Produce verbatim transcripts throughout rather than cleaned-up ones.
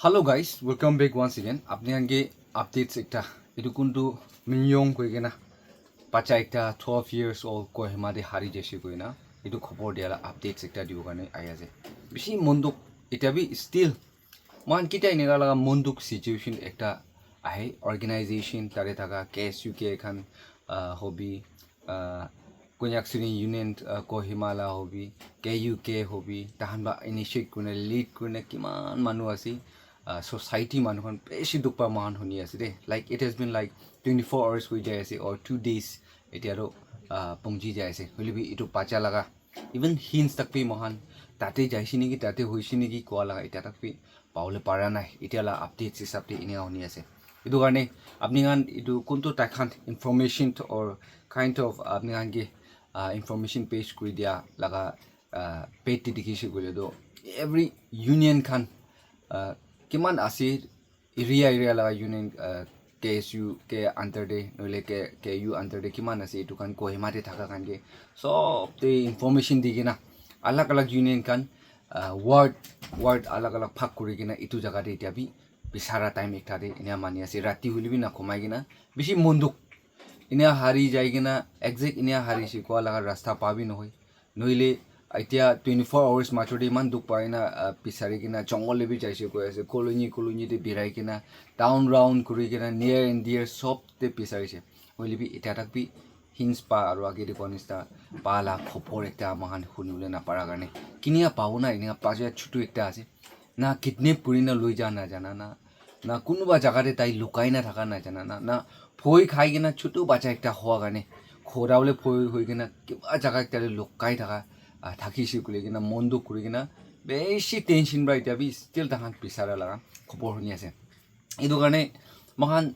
Hello guys, welcome back once again. Apni khan ke updates ekta, etu kuntu Minyong koi kena bacha ekta twelve years old Kohima te hari jaise koi na, etu khobor dia la updates ekta dibo karne ahi ase. Bishi mon dukh, eta bi still moikhan kitia eneka laga mon dukh situation ekta ahe, organization tare thaka K S U K khan, ah, hobi, ah, Konyak Student Union, ah, Kohima la hobi, K U K hobi, tahan ba initiate kurina, lead kurina kiman manu ase, ah, society manu khan bishi dukh pa moikhan huni ase de. Like, it has been like twenty-four hours hoi jai ase or two days, etia to, ah, pongji jai ase. Hoile bi etu bacha laga, even hints tak bi moikhan tate jaise niki, tate hoise niki koa laga etia tak bi pabole para nai. Etia la updates hisab te enia huni ase. Etu karne apni khan etu kuntu tai khan information to or kind of apni khan ke, ah, information page kuri dia laga, ah, page te dikhi se koile to every union khan, ah, kiman ase, area area laga union, ah, K S U K under te nohole K, K U under te kiman ase etu khan Kohima te thaka khan ke sob te information di kena alag alag union khan, ah, ward ward alag alag bhag kuri kena etu jaga te etia bi bisara time ekta te enia mani ase. Rati hoile bi na khomai kena bishi mon dukh, enia hari jai kena exact enia hari se koa laga rasta pa bi nohoi. Nohile etia twenty-four hours major te iman dukh pai na, ah, bisari kena jungle te bi jaise koi ase, colony colony te birai kena, town round kuri kena, near and dear sob te bisarise. Hoile bi etia tak bi hints pa aru age te koa nishina pa la khobor ekta moikhan hunibole napara karne kinia pabo na, enia pa ja chutu ekta ase. Na kidnap kuri na loi ja na jana na, na kunuba jaga te tai lukai na thaka na jana na, na phoi khai kena chutu bacha ekta hoa karne, khora bole phoi hoi kena kiba jaga ekta te lukai thaka, ah, thakise kule kena mon dukh kuri kena bishi tension para etia bi still tahan bisara laga khobor huni ase. Etu karne moikhan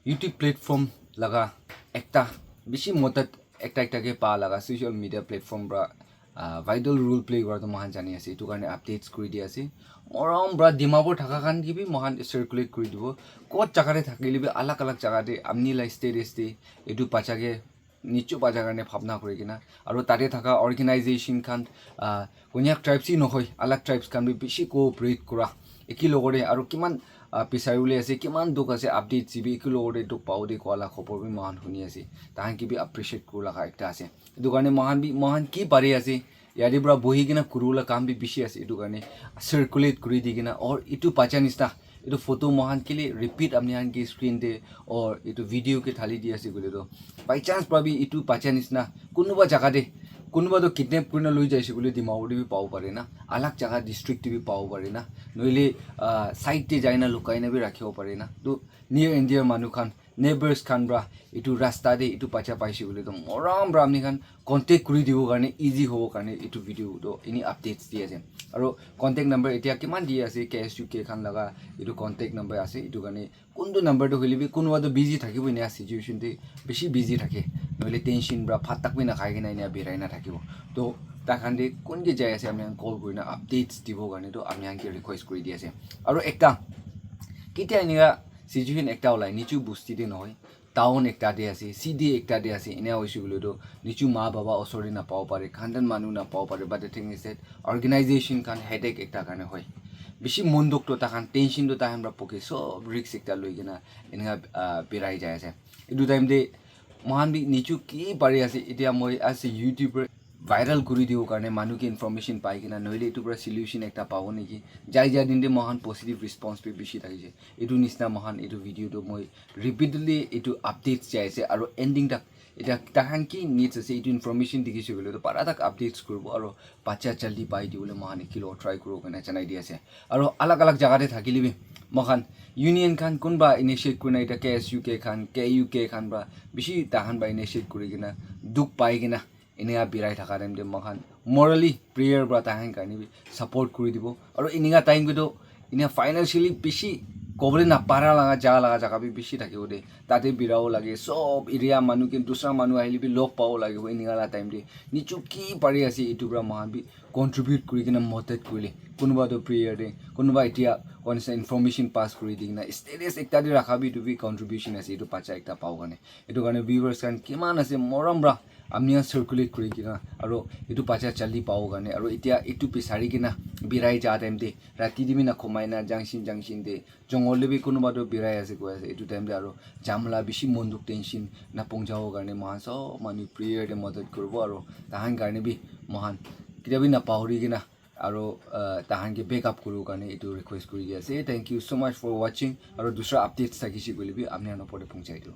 YouTube platform laga ekta bishi modot ekta ekta ke pa laga social media platform para, ah, vital role play kora tu moikhan jani ase. Etu karne updates kuri di ase. Morom para Dimapur thaka khan ke bi moikhan circulate kuri dibo. Kot jaga te thakile bi alag alag jaga te apni la status te etu bacha ke nichu bacha karne bhabna kuri kena, aru tate thaka organization khan, ah, Konyak tribes hi nohoi, alag tribes khan bi bishi cooperate kura. Eki logore aru kiman, ah, bisari bole ase, kiman dukh ase, update sibi eki logore dukh pao de koa la khobor bi moikhan huni ase. Tahan ki bi appreciate kuru laga ekta ase. Etu karne moikhan bi, moikhan ki pari ase, yate para bohi kena kuru la kam bi bishi ase. Etu karne circulate kuri di kena, or etu bacha nishina etu photo moikhan kile repeat apni khan ke screen te or etu video ke thali di ase koile toh, by chance para bi etu bacha nishina kunuba jaga te, kunuba toh kidnap kurina loi jaise koile Dimapur te bi pabo pare na, alag jaga district te bi pabo pare na, nohile, ah, side te jaina lukai na bi rakhibo pare na. Toh near and dear manu khan, neighbors khan para etu rasta te etu bacha paise koile toh morom para apni khan contact kuri dibo karne easy hobo karne etu video toh eni updates di ase. Aru contact number etia kiman di ase, K S U K khan laga etu contact number ase, etu karne kuntu number toh hoile bi kunuba toh busy thakibo enia situation te, bishi busy thake, nohole tension para bhat tak bi nakhai kena enia birai na thakibo. Toh tai khan te kun ke jai ase apni khan call kurina updates dibo karne toh apni khan ke request kuri di ase. Aru ekta kitia enia situation ekta olai nichu busti te nohoi, town ekta te ase, city ekta te ase, enia hoise koile toh nichu ma baba osor te napabo pare, khandan manu napabo pare, but the thing is that organization khan headache ekta karne hoi. Bishi mon dukh toh tai khan tension toh tai khan para poke sob risk ekta loi kena enika, ah, birai jai ase. Etu time te Mohan bi nichu ki pari ase, etia moi as a YouTuber viral kuri dibo karne manu ke information pai kena, nohile etu para solution ekta pabo neki. Jai jai din de mohan positive response bi bishi thakise. Etu nisna mohan etu video tu moi repeatedly etu updates jai ase, aro ending tak etia tahan ki needs ase, etu information dikhi se koile tu para tak updates kuribo, aro bacha jaldi pai dibole mohan ekilo try kuribo karne janai di ase. Aro alag alag jaga te thakile bi mohan union khan kunba initiate kurina, etia K S U K khan, K U K khan para bishi tahan para initiate kuri kena dukh pai kena enika birai thaka time te mohan morally prayer para tahan karne bi support kuri dibo. Aro enika time ke tu enia financially bishi kobole na para laga jaga laga jaga bi bishi thakibo de, tate birabo lage, sob area manu ke dusra manu ahile bi log pabo lagibo. Enika la time te nichu ki pari ase etu para mohan bi contribute kuri kena madad kurile, kunuba tu prayer de, kunuba etia konsa information pass kuri di kena status ekta de rakha bi, etu bi contribution ase etu bacha ekta pabo karne. Etu karne viewers khan kiman ase morom para amnia circulate kuri kena aro etu bacha jaldi pabo karne, aro etia etu bisari kena birai ja time te rati de bi na khumai na junction junction te jungle te bi kunuba tu birai ase koi ase, etu time te aro jamla bishi mon dukh tension na pung jabo karne mohan sob manu prayer te madad kuribo, aro tahan karne bi mohan ketia bi na pahori kena aro uh, tahan ke back up kuribo karne etu request kuri di ase. Thank you so much for watching, aro dusra updates thakise koile bi amnia opor te pung jai dibo.